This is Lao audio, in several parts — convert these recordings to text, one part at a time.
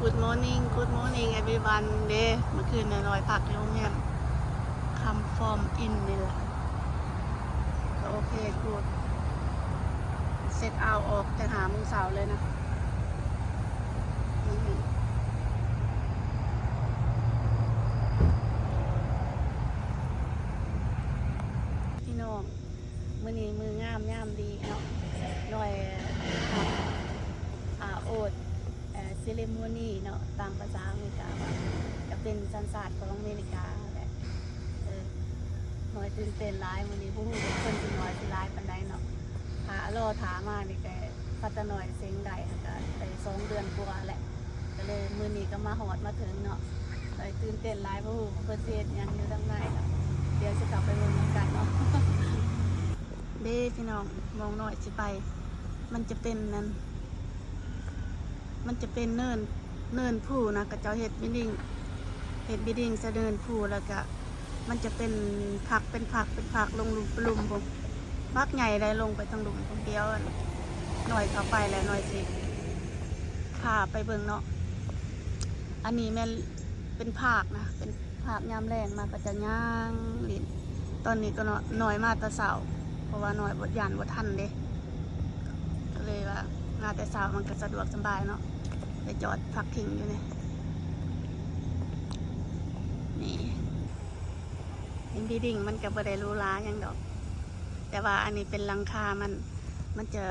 Good morning, good morning everyone ເດ້. ມື້ຄືນນ້ອຍໆພັກຢູ່ໂຮງແຮມ Come From Inn ນີ້ແຫຼະ. ໂອເຄ good. ເຊັກເອົາອອກແຕ່ຫ້າໂມງເຊົ້າເລີຍນະ. ພີ່ນ້ອງ ມື້ນີ້ມື້ງາມຍາມດີເນາະ ນ້ອຍຮັບ ອ່າ ໂອດ ເອີ ເຊເຣໂມນີເນາະ ຕາມພາສາອາເມລິກາວ່າ ກະເປັນສັນຊາດຂອງອາເມລິກາຫັ້ນແຫຼະ. ເອີ ນ້ອຍຕື່ນເຕັ້ນຫຼາຍມື້ນີ້ ບໍ່ຮູ້ວ່າຄົນຊິນ້ອຍຊິຫຼາຍປານໃດເນາະ. ຖ້າລໍຖ້າມານີ້ກະ ພັດຕານ້ອຍເສັງໄດ້ ກະໄດ້ສອງເດືອນກວ່າແຫຼະ. ກະເລີຍມື້ນີ້ກະມາຮອດມາເຖິງເນາະ ເອີ ຕື່ນເຕັ້ນຫຼາຍ ບໍ່ຮູ້ວ່າເພິ່ນຊິເຮັດຫຍັງຢູ່ທາງໃນເນາະ. ດຽວຊິເຂົ້າໄປເບິ່ງນຳກັນເນາະ. ເດ້ພີ່ນ້ອງ ໝ່ອງນ້ອຍຊິໄປ ມັນຈະເປັນນັ້ນ ມັນຈະເປັນເນີນ ເນີນພູນະ ເຂົາເຈົ້າເຮັດບິວດິ້ງ ເຮັດບິວດິ້ງໃສ່ເນີນພູ ແລ້ວກະມັນຈະເປັນພັກ ເປັນພັກ ເປັນພັກລົງລຸ່ມ ເປັນລຸ່ມພຸ້ນ ບັກໃຫຍ່ໄດ໋ ລົງໄປທາງລຸ່ມພຸ້ນ. ດຽວນ້ອຍເຂົ້າໄປແລ້ວ ນ້ອຍຊິພາໄປເບິ່ງເນາະ. ອັນນີ້ແມ່ນເປັນພາກນະ ເປັນ ພາບຍາມແລງມາກະຈະຍ່າງຫຼິ້ນ. ຕອນນີ້ກະນ້ອຍ ນ້ອຍມາແຕ່ເຊົ້າ ເພາະວ່ານ້ອຍບໍ່ ຢ້ານບໍ່ທັນເດ້ ກະເລີຍວ່າມາແຕ່ເຊົ້າມັນກະສະດວກສະບາຍເນາະ ໄດ້ຈອດພັກພິງຢູ່ນີ້. ນີ້ ບິວດິ້ງມັນກະບໍ່ໄດ້ຫຼູຫຼາຫຍັງດອກ ແຕ່ວ່າອັນນີ້ເປັນຫຼັງຄາມັນ ມັນຈະ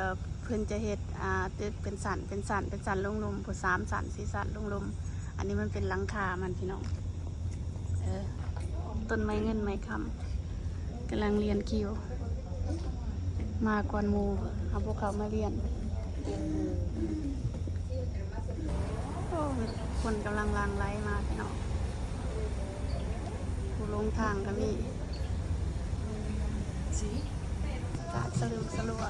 ເພິ່ນຈະເຮັດ ອ່າ ຕຶກເປັນຊັ້ນ ເປັນຊັ້ນ ເປັນຊັ້ນລົງລຸ່ມພຸ້ນ ສາມຊັ້ນ ສີ່ຊັ້ນລົງລຸ່ມ. ອັນນີ້ມັນເປັນຫຼັງຄາມັນພີ່ນ້ອງ. ເອີ ຕົ້ນໄມ້ເງິນໄມ້ຄຳ ກຳລັງລຽນຄິວ ມາກ່ອນໝູ່ ເອົາພວກເຂົາມາລຽນ. ໂອ້ ຄົນກຳລັງຫຼັ່ງໄຫຼມາພີ່ນ້ອງ ຜູ້ຫຼົງທາງກະມີ. ອາກາດສະເຫຼີມສະຫຼວຍ.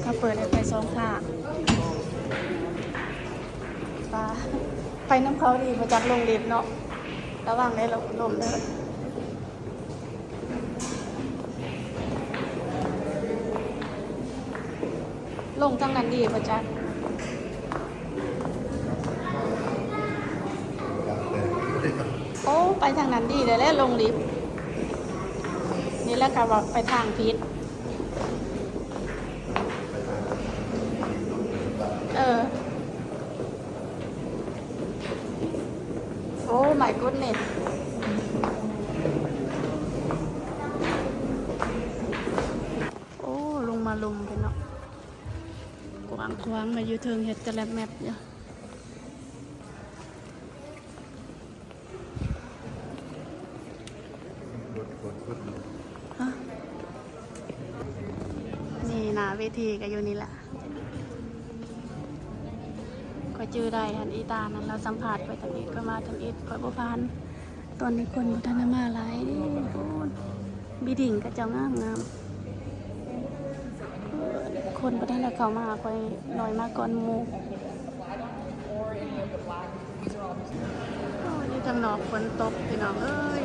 ເຂົາເປີດໃຫ້ໄປສອງຂ້າງ. ປາ ໄປນຳເຂົາດີບໍ່ຈັກ ລົງລິບເນາະ ລະວັງເດີ ລົ້ມເດີ. ລົງທາງນັ້ນດີບໍ່ຈັກ. ໂອ້ ໄປທາງນັ້ນດີແລ້ວ ລົງລິບ. ນີ້ແຫຼະ ກະວ່າໄປທາງຜິດ. ເອີ. Oh my goodness. ໂອ້ ລົງມາລຸ່ມເພິ່ນເນາະ ກວ້າງຂວາງ ມາຢູ່ເທິງເຮັດຕະແລັບແມັບຢູ່. ຮະ ນີ້ໜ້າເວທີກະຢູ່ນີ້ລະ ຂ້ອຍຈື່ໄດ້ຫັ້ນ ອີຕານັ້ນລາວສຳພາດຂ້ອຍທຳອິດ ຂ້ອຍມາທຳອິດ ຂ້ອຍບໍ່ຜ່ານ. ຕອນນີ້ຄົນບໍ່ທັນໄດ້ມາຫຼາຍເດ້ ໂອ້ຍ ບິວດິ້ງເຂົາເຈົ້າງາມໆ ຄົນບໍ່ທັນໄດ້ເຂົ້າມາ ຂ້ອຍນ້ອຍມາກ່ອນໝູ່. ໂອ້ຍ ຢູ່ທາງນອກຝົນຕົກພີ່ນ້ອງເອີຍ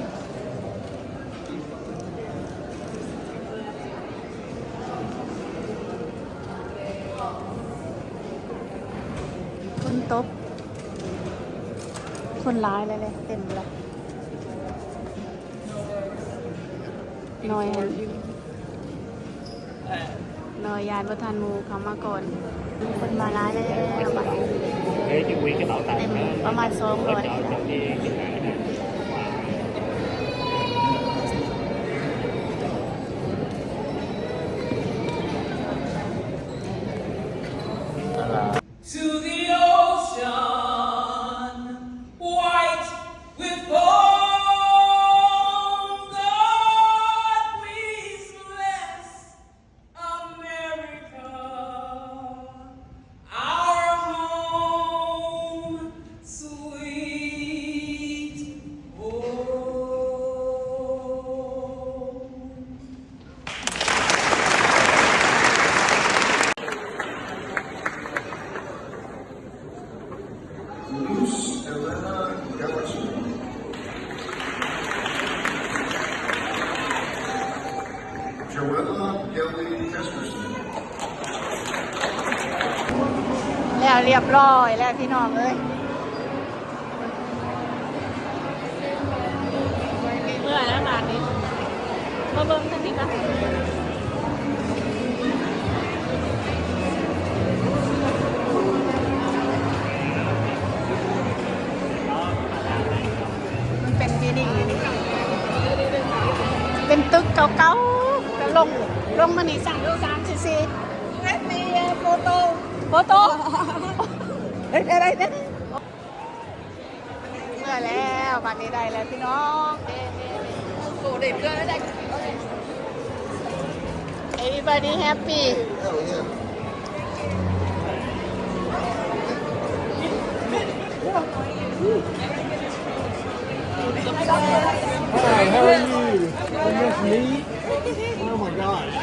ຝົນຕົກ ຄົນຫຼາຍເລີຍເດ້ ເຕັມເລີຍ. ນ້ອຍຫັ້ນ ນ້ອຍຢ້ານບໍ່ທັນໝູ່ເຂົ້າມາກ່ອນ. ຄົນມາຫຼາຍແລ້ວບັດນີ້ ເຕັມປະມານສອງຮ້ອຍ. To the ocean, white with foam, ລຽບຮ້ອຍແລ້ວພີ່ນ້ອງເອີຍ. ເມື່ອຍແລ້ວບາດນີ້ ມາເບິ່ງທາງນີ້ກະ ມັນເປັນທີ່ນີ້ ເປັນຕຶກເກົ່າໆ ກະລົງ ລົງມານີ້ ສາມ ສາມ ສີ່ ສີ່ Let me, uh, photo. ໂຟໂຕ້ ເຮີ້ຍ ໄດ້ ໄດ້ ໄດ້. ເມື່ອແລ້ວ ບາດນີ້ໄດ້ແລ້ວພີ່ນ້ອງ ເດ້ ເດ້ ເດ້ ໂອ້ ໄດ້ເມື່ອແລ້ວ ໄດ້ Everybody happy. Hi, how are you? Oh, yes, me? Oh my gosh.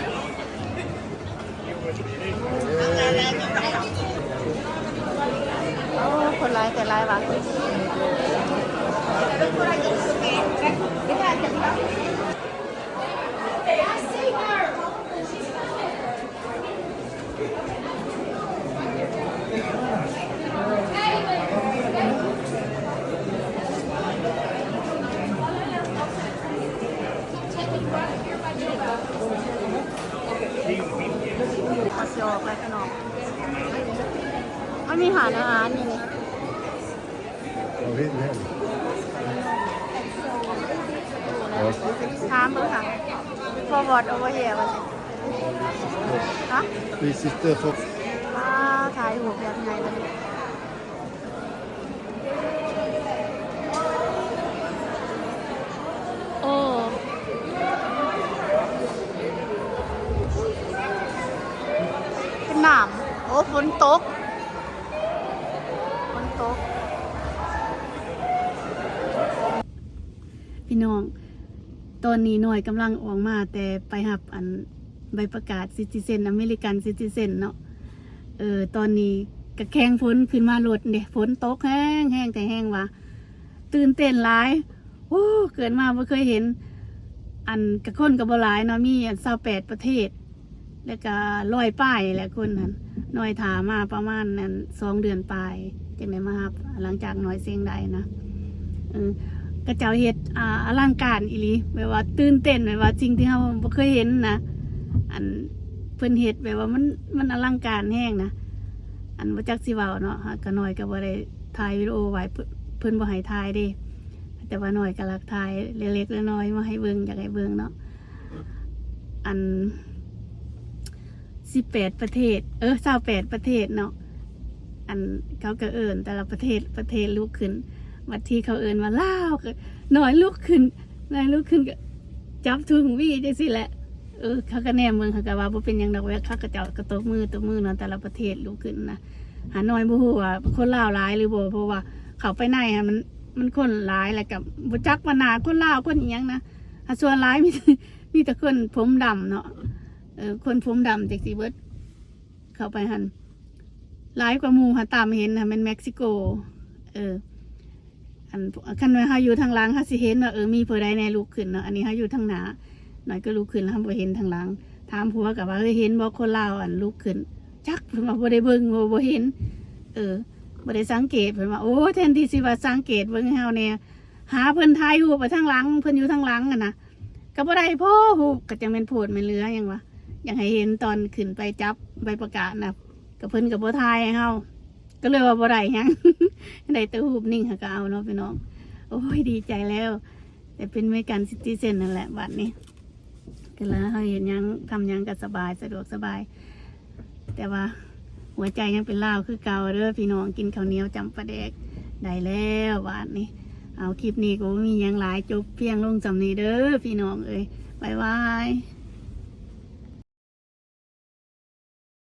ໂອ້ ຄົນຫຼາຍແຕ່ຫຼາຍຫວາ. ເຂົາຊິອອກແລ້ວພີ່ນ້ອງ ມັນມີຮ້ານອາຫານຢູ່ນີ້. ເອົາເຮັດແມ່ນ ຖາມເບິ່ງຫາ Forward over here ວ່າຊັ້ນ ຮະ? Please sister for ອ່າ ຖ່າຍຮູບແບບໃຫຍ່ເລີຍ. ໂອ້ ເປັນນ້ຳ ໂອ້ ຝົນຕົກ ຝົນຕົກ. ພີ່ນ້ອງ ຕອນນີ້ນ້ອຍກຳລັງອອກມາແຕ່ໄປຮັບອັນໃບປະກາດ citizen American citizen ເນາະ. ເອີ ຕອນນີ້ກະແຂ່ງຝົນຂຶ້ນມາລົດເດ້ ຝົນຕົກແຮງ ແຮງແຕ່ແຮງວ່າ ຕື່ນເຕັ້ນຫຼາຍ. ໂອ້ ເກີດມາບໍ່ເຄີຍເຫັນ ອັນ ກະຄົນກະບໍ່ຫຼາຍເນາະ ມີອັນ ຊາວແປດປະເທດ ແລ້ວກະຮ້ອຍປາຍນີ້ແຫຼະຄົນຫັ້ນ. ນ້ອຍຖ້າມາປະມານອັນ ສອງເດືອນປາຍ ຈັ່ງໄດ້ມາຮັບ ຫຼັງຈາກນ້ອຍເສັງໄດ້ນະ. ເອີ ເຂົາເຈົ້າເຮັດ ອ່າ ອະລັງການອີ່ຫຼີ ແບບວ່າຕື່ນເຕັ້ນ ແບບວ່າສິ່ງທີ່ເຮົາບໍ່ເຄີຍເຫັນນະ. ອັນ ເພິ່ນເຮັດແບບວ່າມັນ ມັນອະລັງການແຮງນະ. ອັນ ບໍ່ຈັກຊິເວົ້າເນາະ ກະນ້ອຍກະບໍ່ໄດ້ຖ່າຍວິດີໂອໄວ້ ເພິ່ນ ເພິ່ນບໍ່ໃຫ້ຖ່າຍເດ້. ແຕ່ວ່ານ້ອຍກະລັກຖ່າຍເລັກໆນ້ອຍໆມາໃຫ້ເບິ່ງ ຢາກໃຫ້ເບິ່ງເນາະ. ອັນ ສິບແປດປະເທດ ເອີ ຊາວແປດປະເທດເນາະ. ອັນ ເຂົາກະເອີ້ນແຕ່ລະປະເທດ ປະເທດລຸກຂຶ້ນ ບາດທີເຂົາເອີ້ນວ່າລາວ ກະນ້ອຍລຸກຂຶ້ນ ນ້ອຍລຸກຂຶ້ນກະຈັບທຸງຫວີຈັ່ງຊີ້ແຫຼະ. ເອີ ເຂົາກະແນມເບິ່ງ ເຂົາກະວ່າບໍ່ເປັນຫຍັງດອກ ເຂົາກະເຈົ້າກະຕົບມື ຕົບມືເນາະ ແຕ່ລະປະເທດລຸກຂຶ້ນນະ. ຫານ້ອຍບໍ່ຮູ້ວ່າຄົນລາວຫຼາຍຫຼືບໍ່ ເພາະວ່າເຂົ້າໄປໃນຫັ້ນ ມັນ ມັນຄົນຫຼາຍ ແລ້ວກະບໍ່ຈັກວ່າໜ້າຄົນລາວຄົນອີ່ຫຍັງນະ. ຫາສ່ວນຫຼາຍມີ ມີແຕ່ຄົນຜົມດຳເນາະ ເອີ ຄົນຜົມດຳຈັກຊິເບິດ. ເຂົ້າໄປຫັ້ນຫຼາຍກວ່າໝູ່ ຫາຕາມເຫັນຫັ້ນແມ່ນເມັກຊິໂກ. ເອີ ອັນ ຄັນວ່າເຮົາຢູ່ທາງຫຼັງ ເຮົາຊິເຫັນວ່າ ເອີ ມີຜູ້ໃດແດ່ລຸກຂຶ້ນເນາະ. ອັນນີ້ເຮົາຢູ່ທາງໜ້າ ນ້ອຍກະລຸກຂຶ້ນແລ້ວ ເຮົາບໍ່ເຫັນທາງຫຼັງ. ຖາມຜົວກະວ່າ ເອີ ເຫັນບໍ່ຄົນລາວອັນລຸກຂຶ້ນ? ຈັກ ເພິ່ນວ່າບໍ່ໄດ້ເບິ່ງ ບໍ່ ບໍ່ເຫັນ ເອີ ບໍ່ໄດ້ສັງເກດ. ເພິ່ນວ່າ ໂອ້ ແທນທີ່ຊິວ່າສັງເກດເບິ່ງໃຫ້ເຮົາແດ່ ຫາເພິ່ນຖ່າຍຮູບໄປທາງຫຼັງ ເພິ່ນຢູ່ທາງຫຼັງຫັ້ນນະ ກະບໍ່ໄດ້ໂພດ ຮູບກະຈັ່ງແມ່ນໂພດແມ່ນເຫຼືອຫຍັງວະ. ຢາກໃຫ້ເຫັນຕອນຂຶ້ນໄປຈັບໃບປະກາດນະ ກະເພິ່ນກະບໍ່ຖ່າຍໃຫ້ເຮົາ ກະເລີຍວ່າບໍ່ໄດ້ຫຍັງ ໄດ້ແຕ່ຮູບນິ່ງຫາກະເອົາເນາະພີ່ນ້ອງ. ໂອ້ຍ ດີໃຈແລ້ວ ໄດ້ເປັນເມກັນຊິຕິເຊັນນັ້ນແຫຼະບາດນີ້. ກະລະເຮົາເຮັດຫຍັງ ທຳຫຍັງກະສະບາຍ ສະດວກສະບາຍ ແຕ່ວ່າຫົວໃຈຍັງເປັນລາວຄືເກົ່າເດີພີ່ນ້ອງ. ກິນເຂົ້າໜຽວຈ້ຳປາແດກໄດ້ແລ້ວບາດນີ້. ເອົາ ຄລິບນີ້ກະບໍ່ມີຫຍັງຫຼາຍ ຈົບພຽງລົງສ່ຳນີ້ເດີພີ່ນ້ອງເອີຍ ບາຍບາຍ.